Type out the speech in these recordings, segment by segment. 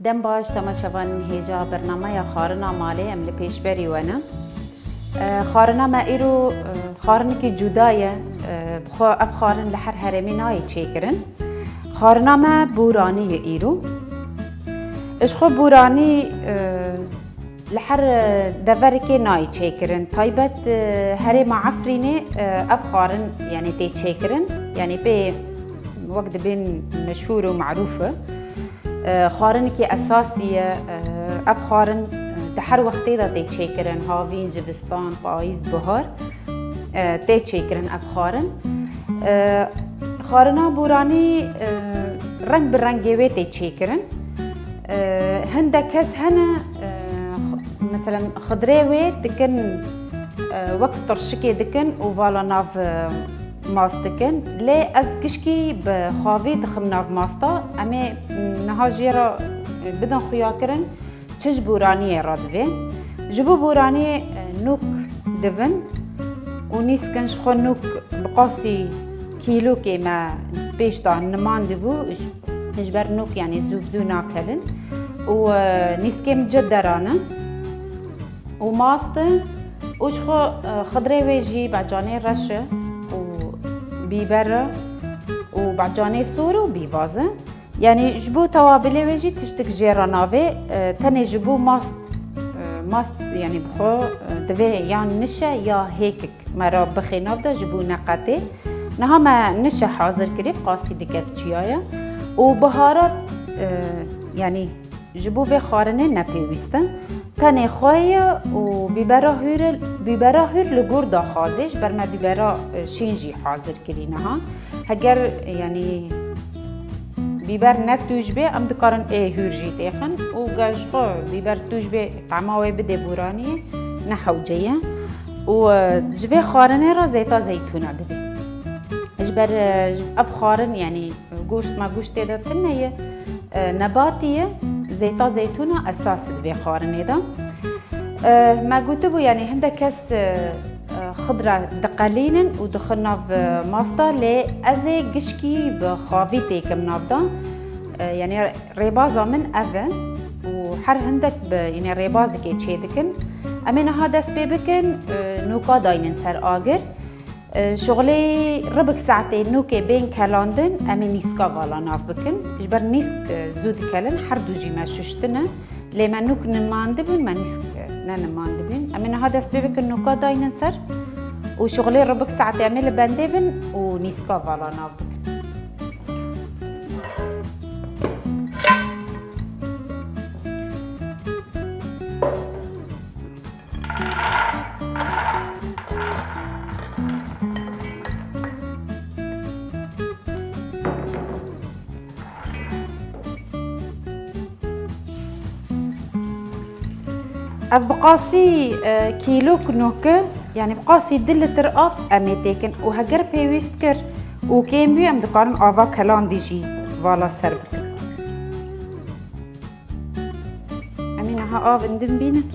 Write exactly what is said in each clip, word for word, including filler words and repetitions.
Dem baş temaşevanên hêja bernameya Xwarina Malê, em li pêşberî we ne. E, xwarina me îro, e, xwarinekî cuda ye. E, bi xwe ev xwarin li her herêmê nayê çêkirin. Xwarina me boranî ye îro. Ji xwe boranî, e, li her, e, deverekê nayê çêkirin. Taybet, e, herêma Efrînê, e, ev xwarin, yanî tê çêkirin. Yanî pê wek dibên meşhûr û merûf e. E, xwarinekî esasî ye. E, ev xwarin, e, di her wextê de tê çêkirin. Havîn, zivistan, payîz, bihar, e, tê çêkirin ev xwarin. E, xwarina boranî, e, reng bi rengê wê tê çêkirin. E, hindek kes hene, e, xu-, meselen, xidrê wê dikin, e, wek tirşikê dikin û vala nav, e, mast dikin. Lê ez gişkî bi xavî dixim nav masta. Em ê, m, niha jê re, e, bidin xuyakirin. Çi ji boraniyê re divê? Ji bo boraniyê, e, nûk divin û nîskin ji xwe nûk bi qasî kîlokê me pêş de nimandibû, ji, ji ber nûk, yanî zû bi zû nakelin û, e, nîskê min cid derane û mast e û ji xwe, e, xidrê wê jî becanê reş e û bîber e û becanê sor û bîbaz e. Yanî ji bo tewabilê wê jî tiştik jê re navê, e, tenê ji bo mast, e, mast, yanî bi xwe, e, divê yan niş e ya hêkik me re bixê nav de ji bo neqetê. Niha me niş e hazir kirî, bi qasî dikek çiya ye. Û biharat, e, yanî ji bo vê xwarinê ne pêwîst e. Tenê xwe ye û bîbera hûr, bîbera hûr li gor daxwazê, ji ber me bîbera, e, şîn jî hazir kirî niha. Heger, yanî, bîber ne tûj bê, em dikarin ê hûr jî têxin û ger ji xwe bîber tûj bê, tema wê bidê boraniyê, ne hewce ye. Û, e, ji vê xwarinê re zeyta zeytûna didê. Ji ber, e, ji, ev xwarin, yanî, goşt me goştê de tune ye, e, nebatî ye, zeyta zeytûna esas e di vê xwarinê de. E, me gotibû, yanî hindek kes, e, e, xidra diqelînin û dixin nav, e, masta, lê ez ê gişkî bi xavî têkim nav de. E, yanî rêbaza min ev e û her hindek bi, yanî rêbazekê çê dikin. Em ê niha dest pê bikin, e, nûka daynin ser agir. E, şixulê ribik saetê nûkê bên kelandin, em ê nîska vala nav bikin. Ji ber nîsk, e, zû dikelin, her du jî me şuştine. Lê me nûk nimandibûn, me nîsk, e, nenimandibûn. Em ê niha dest pê bikin, nûka daynin ser û şixulê ribik saetê em ê li bendê bin û nîska vala nav bikin. Ev bi qasî, e, kîlok nûk e, yanî bi qasî du lîtir av em ê têkin û heger pêwîst kir û kêm bû, em dikarin ava kelandî jî vala ser bikin. Em ê niha av indin bînin.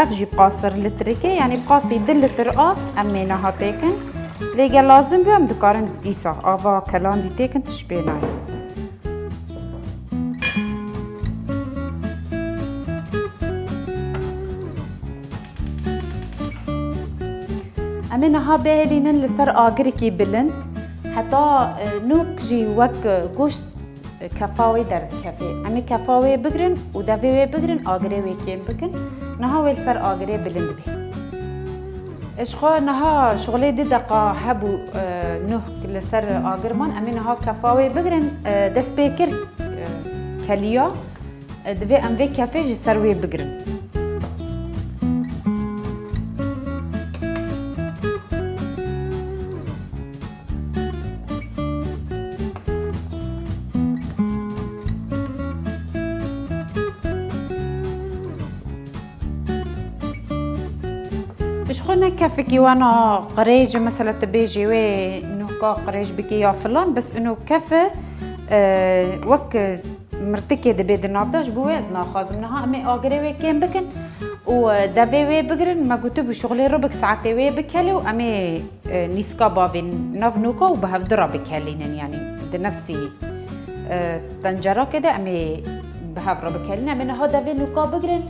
Ev jî bi qasir litrikê, yanî bi qasî du litir av em ê niha têkin. Lê gel lazim bû, em dikarin dîsa ava kelandî têkin, tişt pê nayê. Em ê niha bihêlînin li ser agirekî bilind, heta, e, nûk jî wek, e, goşt, e, kefa wê derdikeve. Em ê kefa wê bigirin û devê wê bigirin, agirê wê kêm bikin. Niha wê li ser agirê bilind bê. Ji xwe niha şixulê du deqa hebû, e, nûk li ser agir man. Em ê niha kefa wê bigirin, e, dest pê kir, e, keliya. E, divê em vê kefê ji ser wê bigirin. Ne kefekî wena qirêj, mesela tu bêjî wê nûka qirêj bikî ya filan, bes ino kef e, e, wek mirtikê dibê di nav de, ji bo wê ez naxwazim niha em ê agirê wê kêm bikin û, e, devê wê bigirin. Me gotibû şixulê rubik saetê wê bikelê û em ê, e, nîska bavên nav nûka û bi hevdu re bikelînin, yanî di nefsî, e, tencerakê de em ê bi hev re bikelînin. Em ê niha devê nûka bigirin.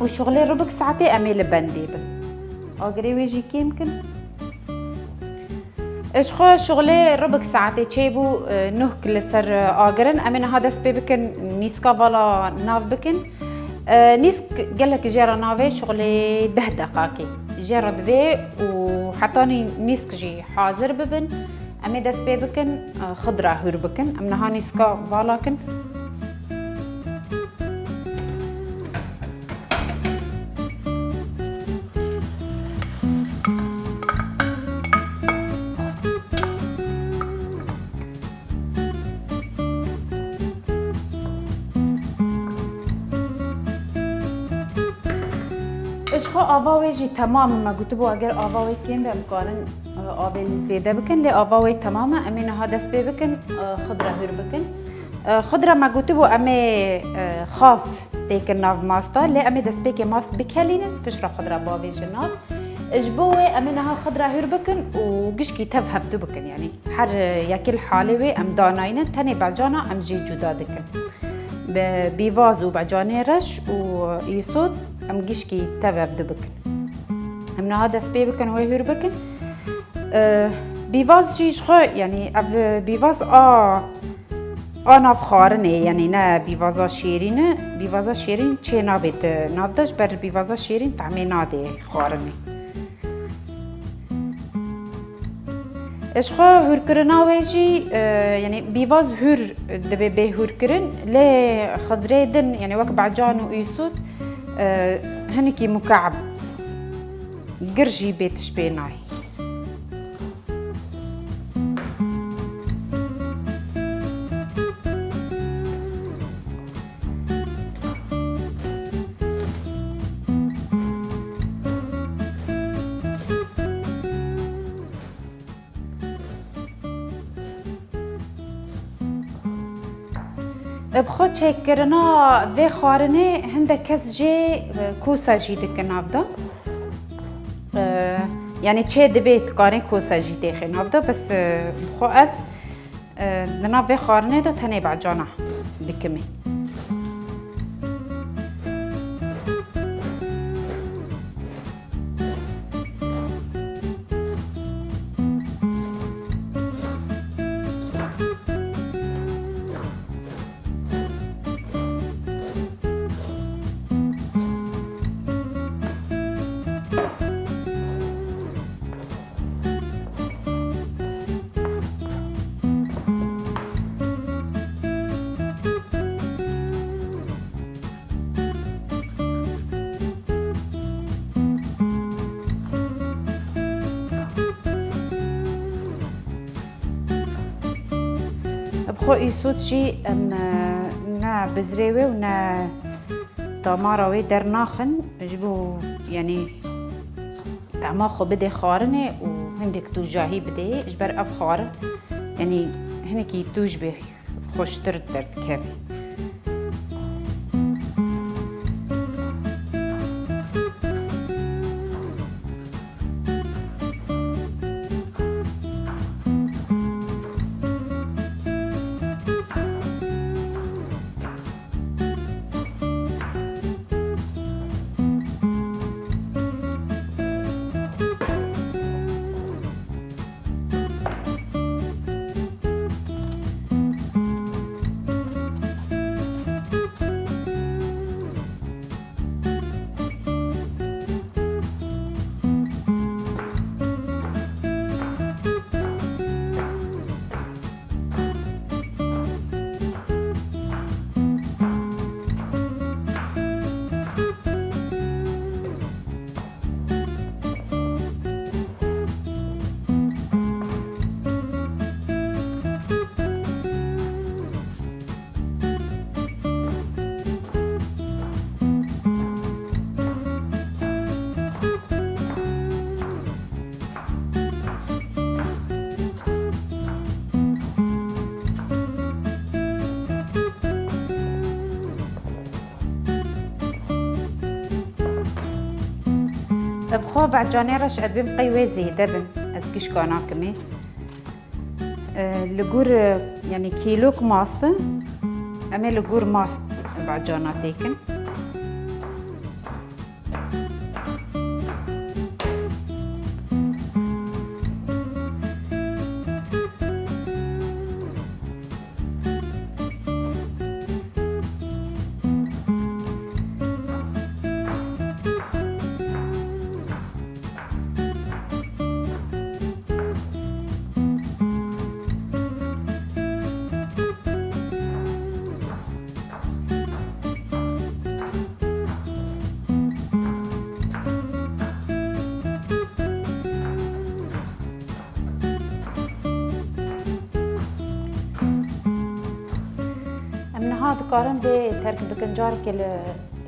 Û şixulê rubik saetê em ê li bendê bin. Agirê wê jî kêm kin. Ji xwe şixulê rubik saetê çêbû, e, nuhk li ser, e, agir in. Em ê niha dest pê bikin, nîska vala nav bikin. E, nîsk gelek jê re navê şixulê deh deqakê jê re divê û hetanî nîsk jî hazir bibin. Em ê dest pê bikin, e, xidra hûr bikin. Em niha nîska vala kin. Ji xwe ava wê jî temam e. Me gotibû eger ava wê kêm be, em karin, e, avê li zêde bikin. Lê ava wê temam e. Em ê niha dest pê bikin, e, xidra hûr bikin. E, xidra me gotibû em ê, e, xav têkin nav masta. Lê em ê destpêkê mast bikelînin, piştre xidra bavêjin nav. Ji bo wê em ê niha xidra hûr bikin û gişkî tev hevdu bikin. Yanî her, e, yekî li halê wê em danayînin, tenê becana em jê cuda dikin. Bi bîvaz û becanê reş û îsot em gişkî tev hevdu bikin. Em niha dest pê bikin wê hûr bikin. E, bîvaz jî ji xwe, yanî ev bîvaz a, a nav xwarinê, yanî ne bîvaza şêrîn e. Bîvaza şêrîn çê nabe di nav de, ji ber bîvaza şêrîn tehmê nade xwarinê. Ji xwe hûrkirina wê jî, e, yanî bîvaz hûr dibe bê hûrkirin, lê xidrê din, yanî wek becan û îsût, e, hinekî mukeb, gir jî bê tişt pê nayê. Bi xwe çêkirina vê xwarinê hindek kes jê, e, kosa jî dikin nav de. E, yanî çê dibê dikarin kosa jî têxê nav de, bes, e, bi xwe ez, e, di nav vê xwarinê de tenê becana dikimê. Bi xwe îsot jî em, e, ne bizrê wê û ne damara wê dernaxin, ji bo, yanî, tema xwe bidê xwarinê û hindek tûjahî bidê, ji ber ev xwarin, yanî, hinekî tûj bê, xweştir derdikeve. Bi xwe becanê re ji edbêm qey wê zêde bin, ez gişka nakimê. E, li gor, e, yanî kîlok mast e, em ê li gor mast becana têkin. Em niha dikarin vê terk bikin, carekê li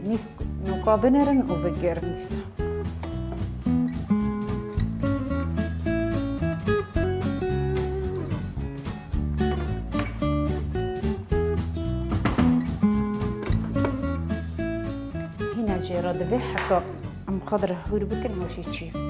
nîsk noka binerin û bigerin dîsa. Hîna jê re divê heta em xwe bi re hûr bikin, û jî çêbibî.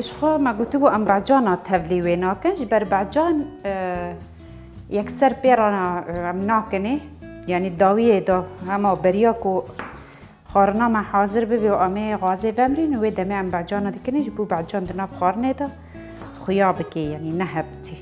Ji xwe me gotibû em becana tevlî wê nakin, ji ber becan, e, yekser pê re na-, em nakinê, yanî dawiyê de hema beriya ku xwarina me hazir bibe û em ê gazê vemrîn, wê demê em becana dikinê, ji bo becan di nav xwarinê de xuya bike, yanî ne hev bite.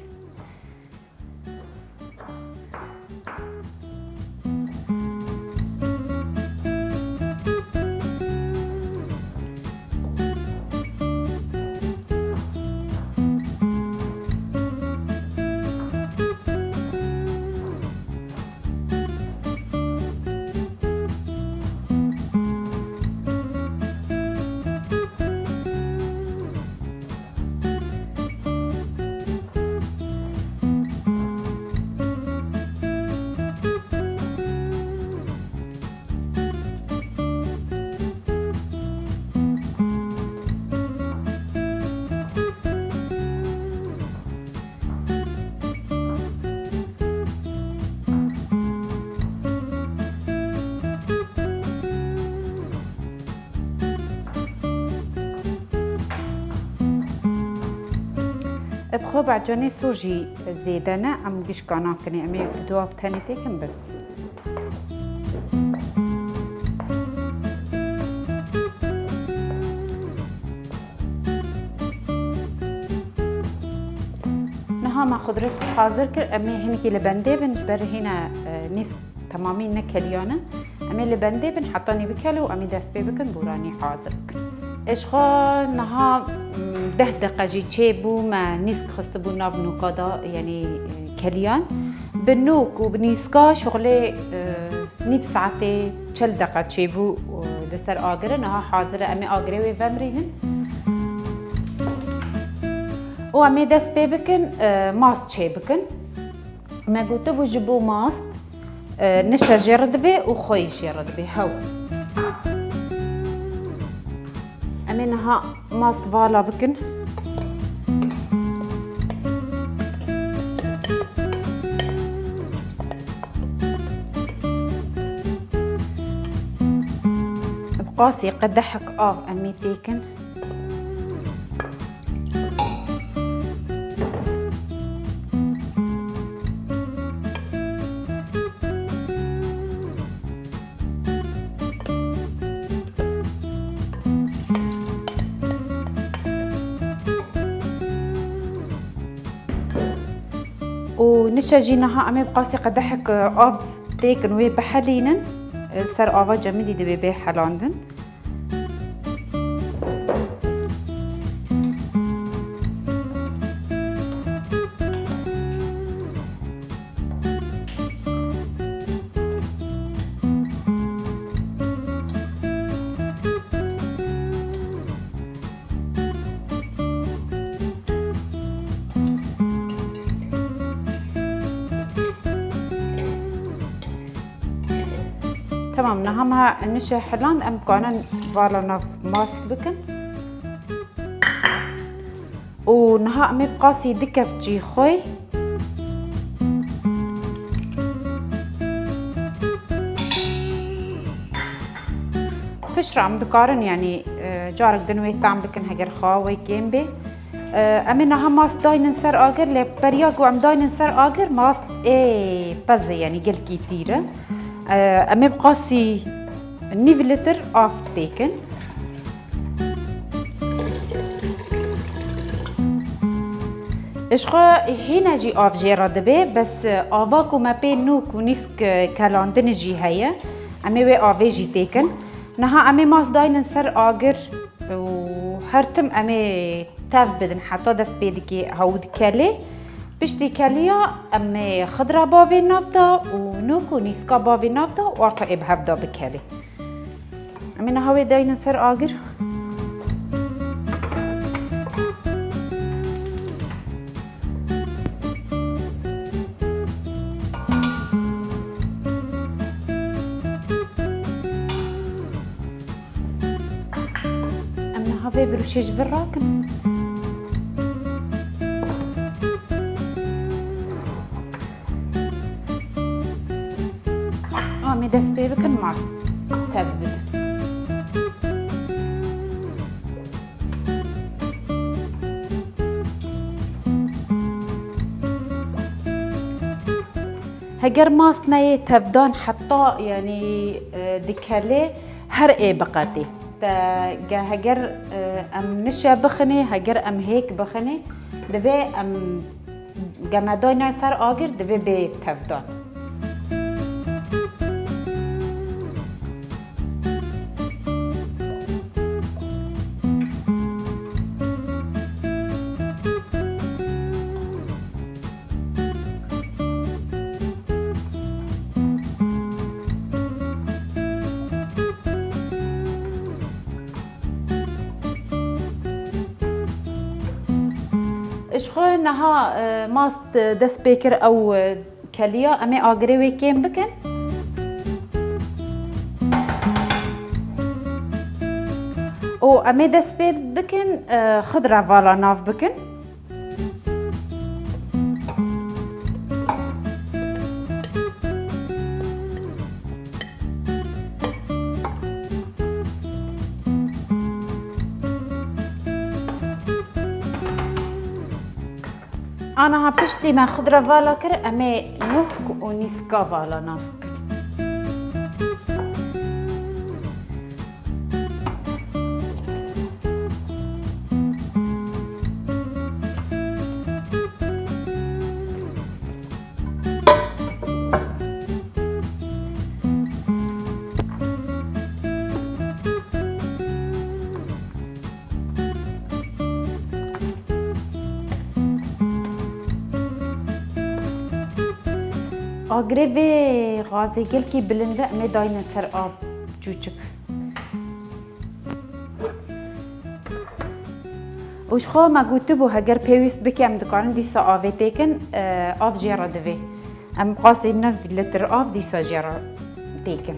Bi xwe becanê sor jî zêde ne, em gişka nakinê, em ê du av tenê têkin bes. Niha me xudrê xwe hazir kir, em ê hinekî li bendê bin, ji ber hîne, e, nîsk temamî ne keliyan e. Em ê li bendê bin, hetanî bikele û em ê dest pê bikin, boranî hazir bikin. Ji xwe niha, mm, deh deqe jî çêbû, me nîsk xistibû nav noka de, yanî, e, keliyan. Bi nok û bi nîska şixulê, e, nîv saetê çil deqe çêbû, e, li ser agirê. Niha hazir e, em ê agirê wê vemrînin. Û em ê dest pê bikin, e, mast çêbikin. Me gotibû ji bo mast, e, nişe jê re divê û xweyî jê re divê. Hew. Em ê niha mast vala bikin. Bi qasî qedehek av em ê têkin. Û nişe jî niha em ê bi qasî qedehek av têkin wê bihelînin. Ser ava cemidî divê bê helandin. Tamam, niha me nişe hiland, em kanin vala nav mast bikin. Û niha em ê bi qasî du kevçî xwê. Piştre em dikarin, yanî, e, carek din wê tam bikin, heger xwe wê kêm bê. E, em ê niha mast daynin ser agir, lê beriya ku em daynin ser agir, mast ê pez e, yanî gelkî tîr e. E, em ê bi qasî nîv litir av têkin. Ji xwe hîne jî av jê re dibe, bes ava ku me pê nok û nîsk kelandin jî heye. Em ê wê avê jî têkin. Niha em ê mast daynin ser agir û her tim em ê tev bidin heta dest pê dike hew dikelê. Piştî keliya em ê xidra bavê nav de û nok û nîska bavê nav de û arta ê bi hev de bikelê. Em ê niha wê daynin ser agir. Em niha vê birûşê ji vir rakin. Em ê dest pê bikin, mast tev bidin. Heger mast neyê tevdan heta, yanî, e, dikelê her ê biqetî. Te ge heger, e, em nişe bixinê, heger em hêk bixinê, divê em ge me dayne ser agir, divê bê tevdan. Ji xwe niha, e, mast dest pê kir ew, e, keliya. Em ê agirê wê kêm bikin. Û em ê dest pê bikin, e, xidra vala nav bikin. Aniha piştî me xidra vala kir, em ê nok û nîska vala nav bikin. Agirê vê gazê gelkî bilind e, em ê daynin ser av çûçik. Û ji xwe me gotibû, heger pêwîst bike, em dikarin dîsa avê têkin, e, av jê re divê. Em qasî neh litr av dîsa jê re têkin.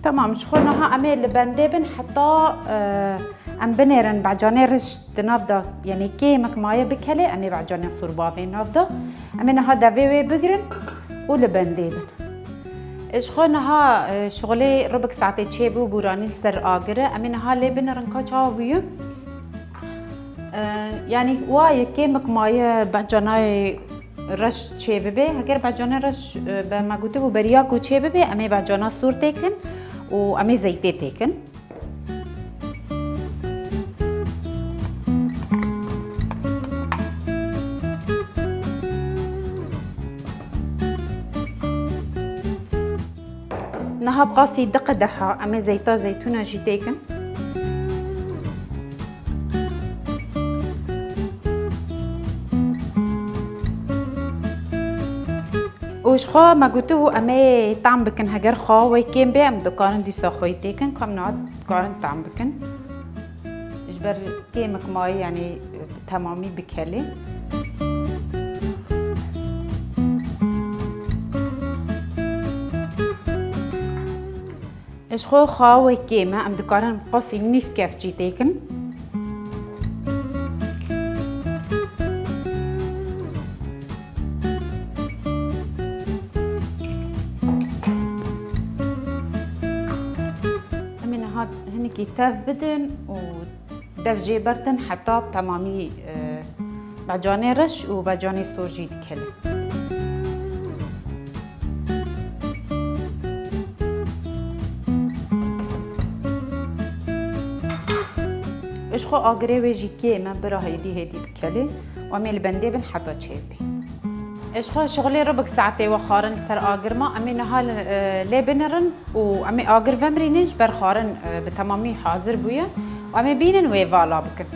Tamam, ji xwe niha em ê li bendê bin heta, e, em binêrin becanê riş di nav de, yanî kêmek maye bikelê, em ê becanê sûr bavê nav de. Em ê niha devê wê bigirin û li bendê bin. Ji xwe niha, e, şixulê rubik saetê çêbû, bûranî li ser agir e. Em ê niha lê binirin ka çawa bûye. E, yanî wa ye kêmik maye behcanayê reş çêbibe. Heger behcanê reş, e, be me gotibû beriya ku çêbibe, em ê behcana sor têkin û em ê zeytê têkin. Niha bi qasî du qedeha em ê zeyta zeytûna jî têkin. Û ji xwe me gotibû em ê tam bikin, heger xwe wê kêm bê, em dikarin dîsa xweyî têkin, ku em niha dikarin tam bikin. Ji ber kêmik mayî, yanî temamî bikelê. Ji xwe xwe wê kêm e, em dikarin qasî nîv kef jî têkin. Em ê niha hinekî tev bidin û dev jê bertin heta bi temamî, e, becanê reş û becanê sor jî dikele. Ji xwe agirê wê jî kêm e, bira hêdî hêdî dikelê û em ê li bendê bin heta çêbê. Ji xwe şixulê rubik saetê we xwarin li ser agir ma, em ê niha li, e, lê binirin. Û em ê agir vemirînin, ji ber xwarin, e, bi temamî hazir bûye. Û em ê bînin wê vala bikin.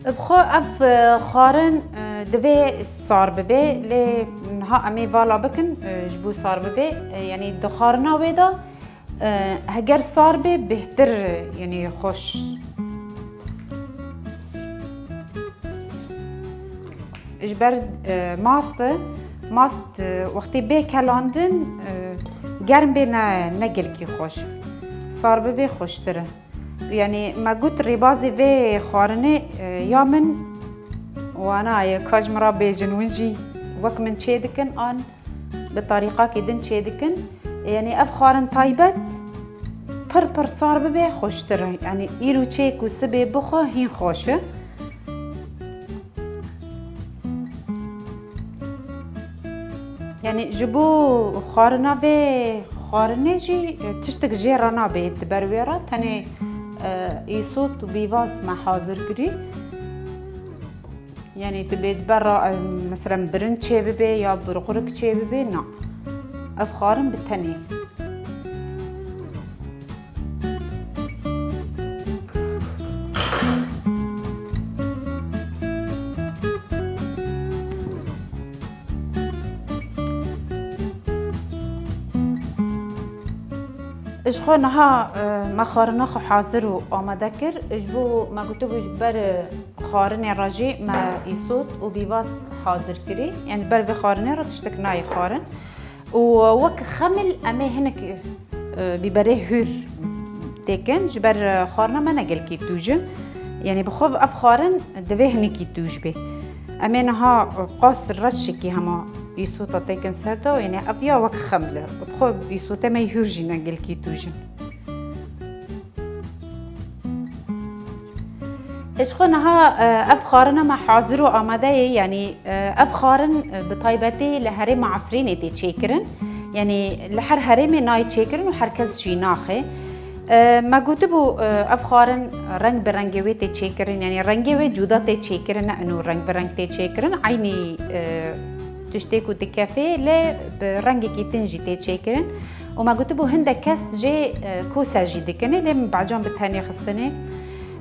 Bi xwe ev, e, xwarin, e, divê sar bibe, lê niha em ê vala bikin, e, ji bo sar bibe, e, yanî di xwarina wê de, e, heger sar bê, bêhtir, yanî xweş. Ji ber, e, mast e, mast, e, wextê bê kelandin, e, germ bê ne, ne gelkî xweş. Sar bibe xweştir e. Yanî me got rêbazê vê xwarinê, e, ya min wana ye, ka ji min re bêjin, hûn jî wek min çê dikin an bi tarîqakê din çê dikin. Yanî ev xwarin taybet pir pir sar bibe xweştir e. Yanî îro çê ku sibê bixwe hîn xweş e. Yanî ji bo xwarina vê xwarinê jî, e, tiştek jê re nabe di ber wê re, tenê, e, îsot û bîvaz me hazir kirî. Yanî tu bê di ber re, e, meselen birinc çê bibe ya burxurik çê bibe, na. Ev xwarin bi tenê. Ji xwe niha, e, me xwarina xwe hazir û amade kir. Ji bo me gotibû ji ber, e, xwarinê re jî me îsot û bîvaz hazir kirî. Yanî ber vê xwarinê re tiştek nayê xwarin. Û wek xemil em ê hinek, e, bîberê hûr têkin, ji ber, e, xwarina me ne gelkî tûj in. Yanî bi xwe ev xwarin divê hinekî tûj bê. Em ê niha qas reşekî hema îsota têkin ser de, yanî ev ya wek xemil e. Bi xwe îsotê me hûr jî ne gelkî tûj in. Ji xwe niha, e, ev xwarina me hazir û amade ye, yanî, e, ev xwarin, e, bi taybetî li herêma Efrînê tê çêkirin. Yanî li her herêmê nayê çêkirin û her kes jî naxê. E, me gotibû, e, ev xwarin reng bi rengê wê tê çêkirin, yanî rengê wê cuda tê çêkirin, ne ino reng bi reng tê çêkirin. Eynî, e, tiştê ku dikefê, lê bi rengekî din jî tê çêkirin. Û me gotibû hindek kes jê, e, kose jî dikin, lê min behcan bi tenê xistinê.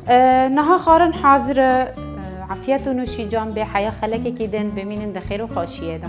E, niha xwarin hazir e, e, efiyet û nûşîcan bê, heya xelekekî din, bimînin di xêr û xweşiyê de.